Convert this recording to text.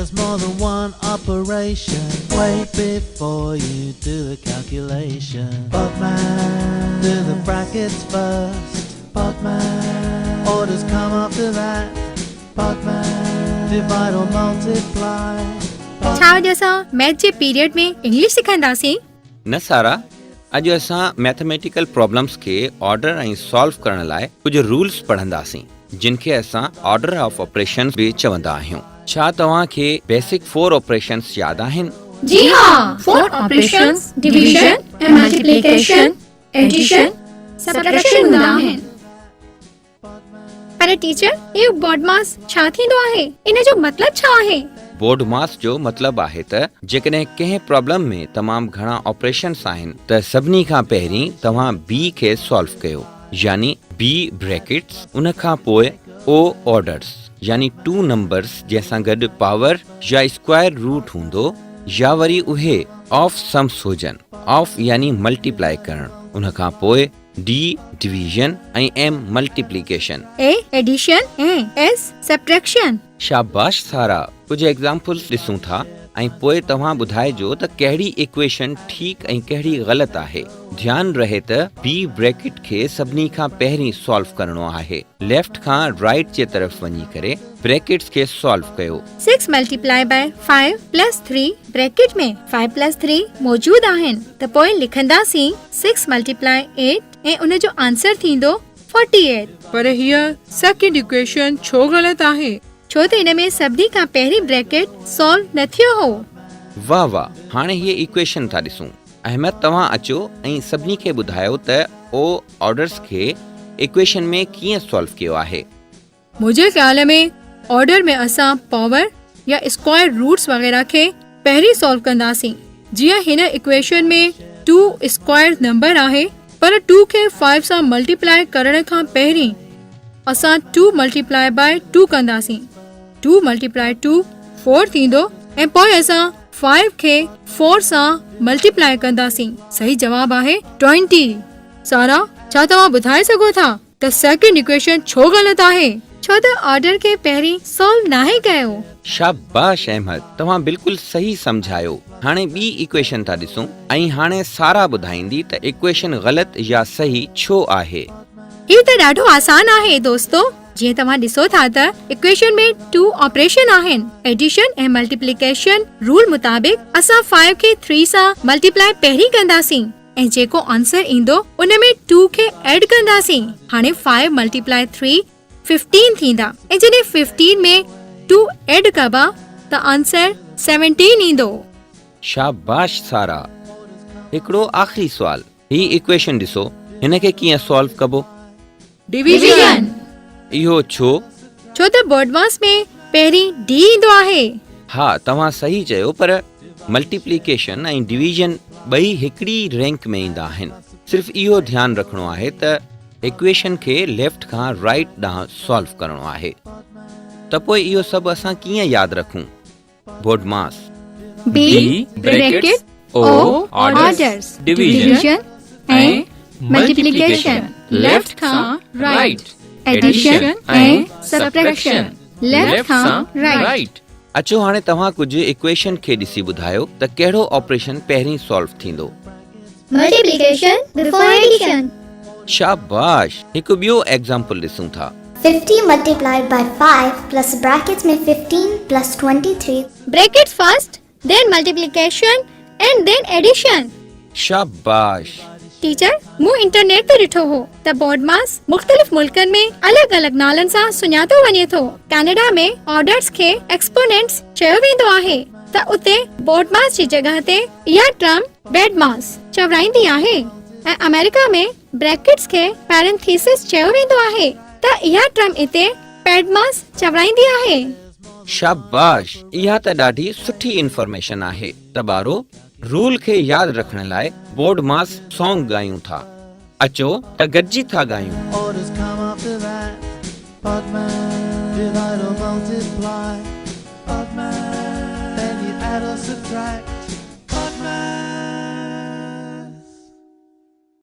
there's more than one operation, wait before you do the calculation. BODMAS, do the brackets first. BODMAS, orders come after that. BODMAS, divide or multiply. ڇا اڄ اسان math جي period ۾ English سکنداسين؟ نه سارا، اڄ اسان mathematical problems کي order ۽ سالو ڪرڻ لاء ڪجهه رولز پڙهنداسين، جن کي اسان آرڊر آف آپريشنز به چوندا آهيون. ڇا توهان کي بيسڪ فور آپريشنز ياد آهن؟ جي ها، four operations division ۽ multiplication, addition, subtraction هوندا آهن. پر ٽيچر اهو بوڊماس ڇا ٿيندو آهي؟ ان جو مطلب ڇا آهي؟ بوڊماس جو مطلب آهي ته جيڪڏهن ڪنهن پرابلم ۾ تمام گهڻا آپريشنس آهن ته سڀني کان پهرين توهان بي کي سالو ڪيو يعني بي بريڪيٽس ان کان پوء او آرڊرس يعني ٽو نمبرس جنهن سان گڏ پاور يا اسڪوائر روٽ هوندو يا وري اهي آف سمس هجن آف يعني ملٽيپلائي ڪرڻ ان کان پوء D division ۽ M multiplication. A addition ۽ S subtraction. شاباش سارا ڪجهه ايگزامپلز ڏسون ٿا ۽ پوء توهان ٻڌائجو ته ڪهڙي ايڪويشن ٺيڪ ۽ ڪهڙي غلط آهي. ڌيان رهي ته بي بريڪٽ کي سڀني کان پهرين سالو ڪرڻو آهي. ليفٽ کان رائيٽ جي طرف وڃي ڪري بريڪٽس کي سالو ڪيو. Six multiply by five plus three bracket ۾ five plus three موجود آهن ته پوء لکنداسين سڪس ملٽيپلائي ايٽ ۽ ان جو آنسر ٿيندو فورٽي ايٽ. پر هيء سيڪنڊ ايڪويشن ڇو غلط آهي؟ ڇو ته ان ۾ سڀني کان پهرين بريڪيٽ سالو نه ٿيو هو. واه واه هاڻي هيء ايڪويشن ٿا ڏسون. احمد توهان اچو ۽ سڀني کي ٻڌايو ته او آرڊرس کي ايڪويشن ۾ ڪيئن سالو ڪيو آهي. منهنجي خيال ۾ آرڊر ۾ اسان پاور يا اسڪوائر روٽس وغيره کي پهرين سالو ڪنداسين جيئن هن ايڪويشن ۾ ٽو اسڪوائر نمبر آهي پر ٽو کي فائيو سان ملٽيپلائي ڪرڻ کان پهرين اسان ٽو ملٽيپلائي باء ٽو ڪنداسين ٽو ملٽيپلائي ٽو فور ٿيندو ۽ پوء اسان فائيو کي فور سان ملٽيپلائي ڪنداسين صحيح جواب آهي ٽوئنٽي. سارا ڇا توهان ٻڌائي سگهو ٿا ته سيڪنڊ ايڪويشن ڇو غلط آهي؟ ڇو ته آرڊر کي پهرين سالو ناهي ڪيو. شاباش احمد توهان بلڪل صحيح سمجهايو هاڻي ٻي ايڪويشن ٿا ڏسون ۽ هاڻي سارا ٻڌائيندي ته ايڪويشن غلط يا صحيح ڇو آهي. هي ته ڏاڍو آسان آهي دوستو جيئن توهان ڏسو ٿا ته ايڪويشن ۾ ٽو آپريشن آهن ايڊيشن ۽ ملٽيپليڪيشن رول مطابق اسان فائيو کي ٿري سان ملٽيپلائي پهرين ڪنداسين ۽ جيڪو آنسر ايندو ان ۾ ٽو کي ايڊ ڪنداسين هاڻي فائيو ملٽيپلائي ٿري ففٽين ٿيندا ۽ جڏهن ففٽين ۾ ٽو ايڊ ڪبا ته آنسر سيونٽين ايندو. شاباش سارا. هڪڙو آخري سوال. هي ايڪويشن ڏسو هن کي ڪيئن سالو ڪبو؟ ڊويزن. اهو ڇو؟ ڇو ته بوڊماس ۾ پهرين ڊي ايندو آهي. ها توهان صحيح چيو پر ملٽيپليڪيشن ۽ ڊويزن ٻئي هڪڙي ئي رينڪ ۾ ايندا آهن. صرف اهو ڌيان رکڻو آهي ته ايڪويشن کي ليفٽ کان رائيٽ ڏانهن سالو ڪرڻو آهي. ته پوء اهو سڀ اسان ڪيئن ياد رکون؟ BODMAS. B bracket O orders division ۽ multiplication left کان رائيٽ ايڊيشن ۽ سبٽريڪشن ليفٽ کان رائيٽ. اچو هاڻي توهان ڪجهه ايڪويشن کي ڏسي ٻڌايو ته ڪهڙو آپريشن پهرين سالو ٿيندو. Multiplication before addition. شاباش! هڪ ٻيو ايگزامپل ڏسون ٿا. 50 multiplied by 5 plus brackets ۾ 15 plus 23. Brackets first then multiplication and then addition. شاباش! ٽيچر مون انٽرنيٽ تي ڏٺو هو ته بوڊماس مختلف ملڪن ۾ الڳ الڳ نالن سان سڃاتو وڃي ٿو. ڪينيڊا ۾ آرڊرز کي ايڪسپونينٽس چيو ويندو آهي ته اتي بوڊماس جي جڳهه تي اها ٽرم بيڊماس چورائيندي آهي ۽ آمريڪا ۾ بريڪٽس کي پيرنٿيسس چيو ويندو آهي ته اها ٽرم اتي پيڊماس چورائيندي آهي. شاباش! اها ته ڏاڍي سٺي انفارميشن آهي ته ٻارو رول کي ياد رکڻ لاء بورڊ ماس سانگ ڳايون ٿا. اچو ته گڏجي ٿا ڳايون. Orders come after that.